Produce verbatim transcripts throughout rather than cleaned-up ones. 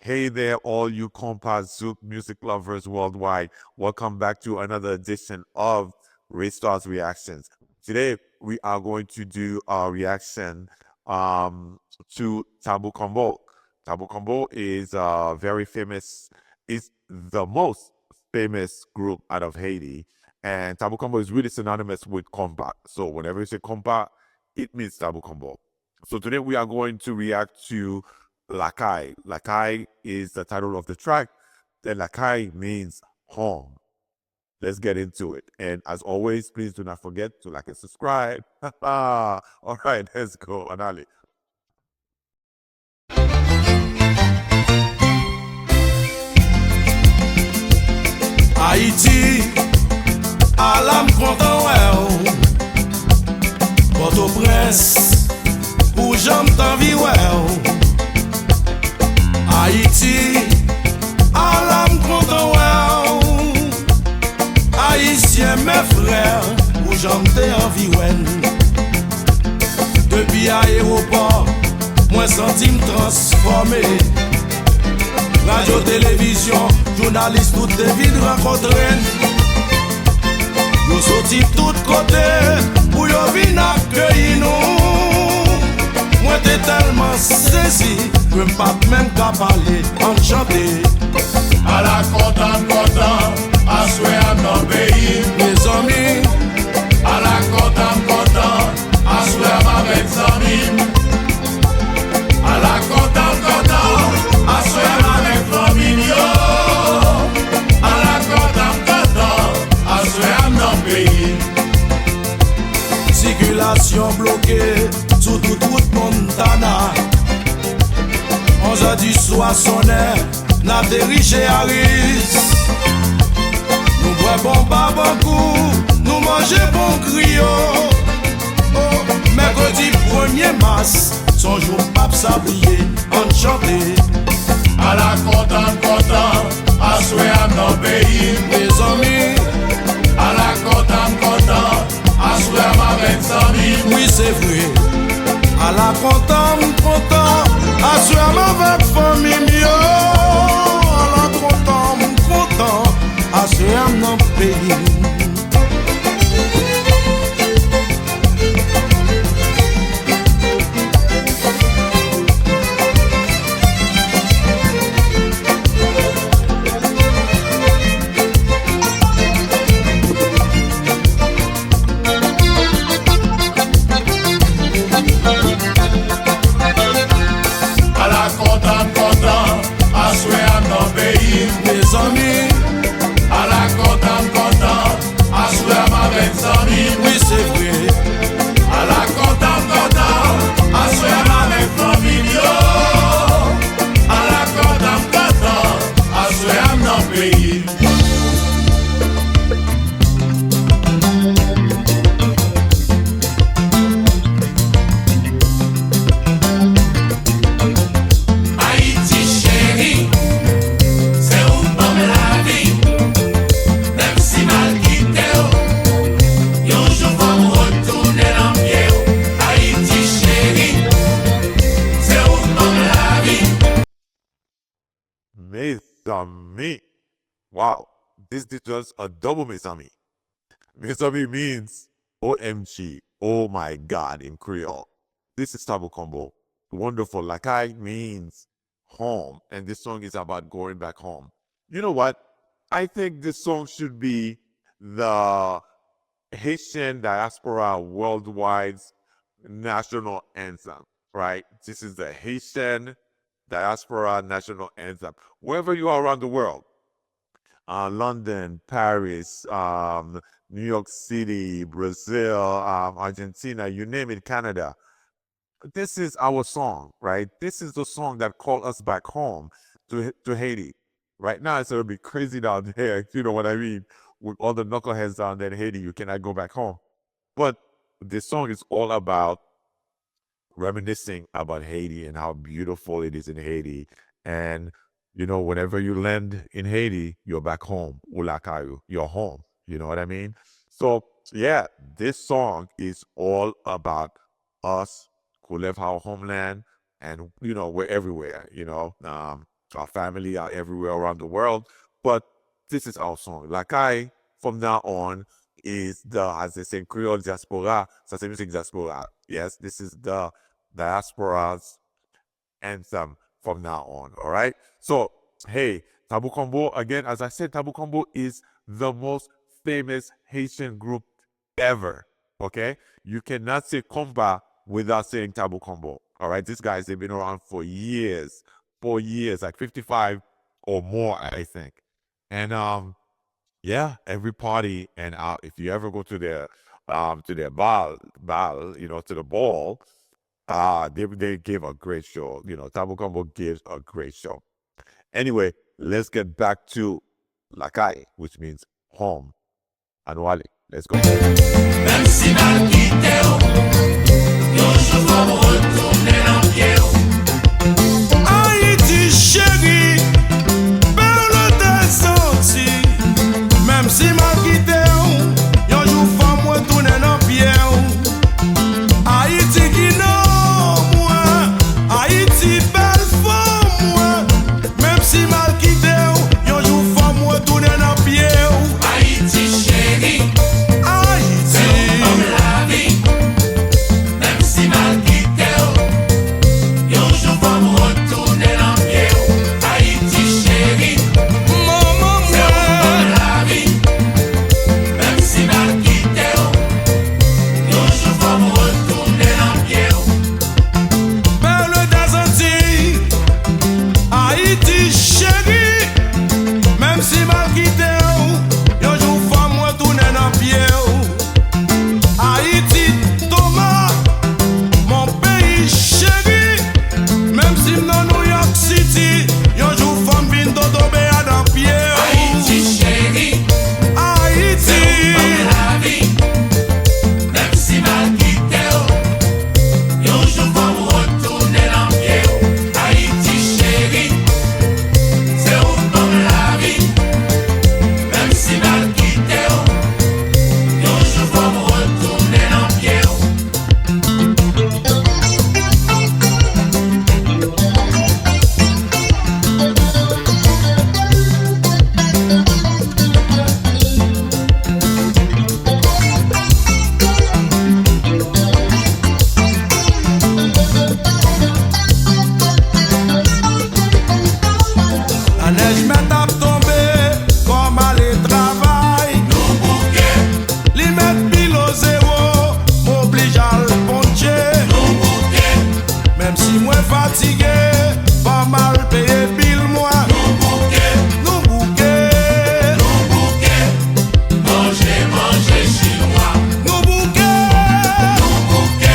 Hey there, all you compa zouk music lovers worldwide. Welcome back to another edition of Ray Stars Reactions. Today, we are going to do a reaction um, to Tabou Combo. Tabou Combo is uh, very famous, is the most famous group out of Haiti. And Tabou Combo is really synonymous with compa. So whenever you say compa, it means Tabou Combo. So today we are going to react to Lakay. Lakay is the title of the track. And Lakay means home. Let's get into it. And as always, please do not forget to like and subscribe. All right, let's go. Ann ale. Ayiti, ala m kontan wè w. Pòtoprens, pou jan m t anvi wè w. Ayiti, ala m kontan wè w. Ayisyen, mes frères, pou jan m te anvi wè n. Depi ayewopò, mwen santi m transfòme. Radyo, televizyon, jounalis, tout te vin rankontre n. Yo soti tout kote pou yo vin akeyi nou. Mwen te tèlman sezi ke m pa t menm ka pale. Ann chante. Ala kontan m kontan, aswè a m nan peyi m. Mezanmi. Ala kontan m kontan, aswè a m avèk zanmi m. Ala kontan m kontan, aswè a m avèk fanmi m yo. Ala kontan m kontan, aswè a m nan peyi m. Sikilasyon bloke sou tout wout Montana. Onzè di swa sonnen, n ateri che Aris. Nou bwè bon babankou, nou manje bon griyo. O, mèkredi premye mas, s on jou m p ap sa bliye. Ann chante. Ala kontan m kontan, aswè a m nan peyi m. Mezanmi. Ala kontan m kontan, aswè a m avèk zanmi m. Wi, se vre. Ala kontan m kontan, aswè a m avèk fanmi m yo. Ala kontan m kontan, aswè a m nan peyi m. Ala kontan m kontan, aswè a m nan peyi m. Mezanmi. Ala kontan m kontan, aswè a m avèk zanmi m. Wi, se vre. Ala kontan m kontan, aswè a m avèk fanmi m yo. Ala kontan m kontan, aswè a m nan peyi m. Ayiti cheri, se ou k ban m lavi. Menm si m al kite w, yon jou fò m retounen nan pye w. Ayiti cheri, se ou k ban m lavi. Mezanmi. Wow. This deserves a double, mezanmi. Mezanmi means O M G, oh my God in Creole. This is Tabou Combo. Wonderful. Lakay means home, and this song is about going back home. You know what? I think this song should be the Haitian diaspora worldwide's national anthem, right? This is the Haitian diaspora national anthem. Wherever you are around the world, uh, London, Paris, um, New York City, Brazil, um, Argentina, you name it, Canada. This is our song, right? This is the song that called us back home to, to Haiti. Right now, it's a little bit crazy down there, if you know what I mean, with all the knuckleheads down there in Haiti. You cannot go back home. But this song is all about reminiscing about Haiti and how beautiful it is in Haiti. And, you know, whenever you land in Haiti, you're back home. Ou lakay ou, you're home. You know what I mean? So, yeah, this song is all about us who left our homeland and, you know, we're everywhere, you know. Um, our family are everywhere around the world. But this is our song. Lakay, from now on, is the, as they say in Creole, diaspora. Sa se mizik diaspora. Yes, this is the diaspora's anthem from now on. All right. So, hey, Tabou Combo, again, as I said, Tabou Combo is the most famous Haitian group ever. Okay. You cannot say compa without saying Tabou Combo. All right. These guys, they've been around for years, for years, like fifty-five or more, I think. And, um, yeah, every party, and uh, if you ever go to their, um, to their bal, bal, you know, to the ball, uh, they, they give a great show. You know, Tabou Combo gives a great show. Anyway, let's get back to Lakay, which means home. Anwali, let's go. Menm si m al kite w, yon jou fò m retounen nan pye w. Ayiti cheri, perle des Antilles. Menm si m al kite w, yon jou fò m retounen nan pye w. Ayiti ki nan mwen, Ayiti bèl fanm mwen. Menm si m al kite w, yon jou fò m retounen nan pye w. Ayiti cheri, Ayiti. Se ou ban m lavi. Menm si m al kite w, yon jou fò m retounen nan pye w. Ayiti cheri, manman mwen. Se ou ban m lavi. Menm si m al kite w, yon jou fò m retounen nan pye w. Perle des Antilles, Ayiti cheri, menm si m al kite w, yon jou fò m retounen nan pye w. Ayiti, Toma, mon peyi cheri, menm si m nan New York City, yon jou fò m vin Toto Bea nan pye w. Ayiti cheri, Ayiti. Se ou ban m lavi. Menm si m al kite w, yon jou fò m retounen nan pye w. Ayiti cheri, se ou ban m lavi. Menm si m al kite w, yon jou fò m retounen nan pye w. Lanèj mèt ap tonbe, fò m ale travay. Nou bouke. Li mèt pilo zewo, m oblij al ponche. Nou bouke. Menm si mwen fatige, fò m al peye bil mwen. Nou bouke. Nou bouke. Nou bouke. Manje, manje chinwa. Nou bouke. Nou bouke.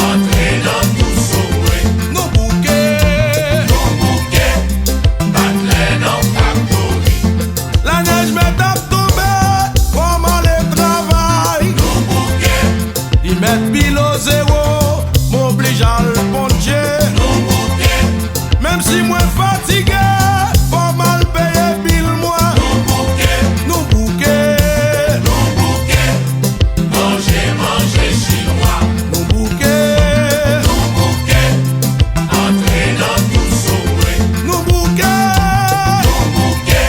Antre nan tou sou mwen. Nou bouke. Nou bouke. Bat lè nan faktori. Lanèj mèt ap tonbe, fò m ale travay. Nou bouke. Li mèt pilo zewo, m oblij al ponche. Nou bouke. Menm si mwen fatige, fò m al peye bil mwen. Nou bouke. Nou bouke. Nou bouke. Manje, manje chinwa. Nou bouke. Nou bouke. Antre nan tou sou mwen. Nou bouke. Nou bouke.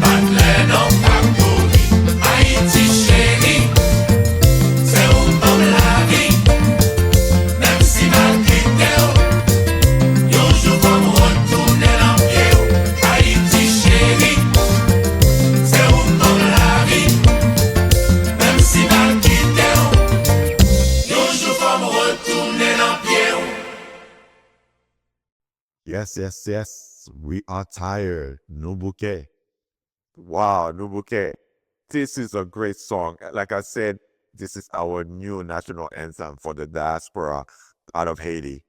Bat lè nan faktori. Ayiti cheri, se ou ban m lavi. Menm si m al kite w, yon jou fò m retounen nan pye w. Ayiti cheri, se ou ban m lavi. Menm si m al kite w, yon jou fò m retounen nan pye w. Yes, yes, yes. We are tired. Nou bouke. Wow, nou bouke. This is a great song. Like I said, this is our new national anthem for the diaspora out of Haiti.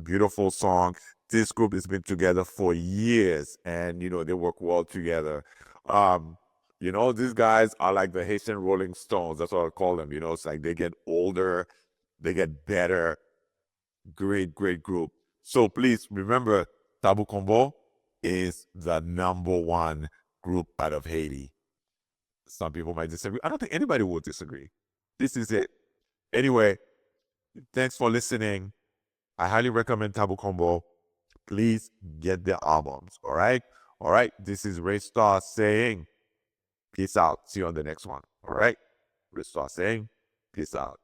Beautiful song. This group has been together for years, and you know, they work well together. Um, you know, these guys are like the Haitian Rolling Stones. That's what I call them. You know, it's like they get older, they get better. Great, great group. So please remember, Tabou Combo is the number one group out of Haiti. Some people might disagree. I don't think anybody will disagree. This is it. Anyway, thanks for listening. I highly recommend Tabou Combo. Please get the albums. All right. All right. This is Ray Star saying, peace out. See you on the next one. All right. Ray Star saying, peace out.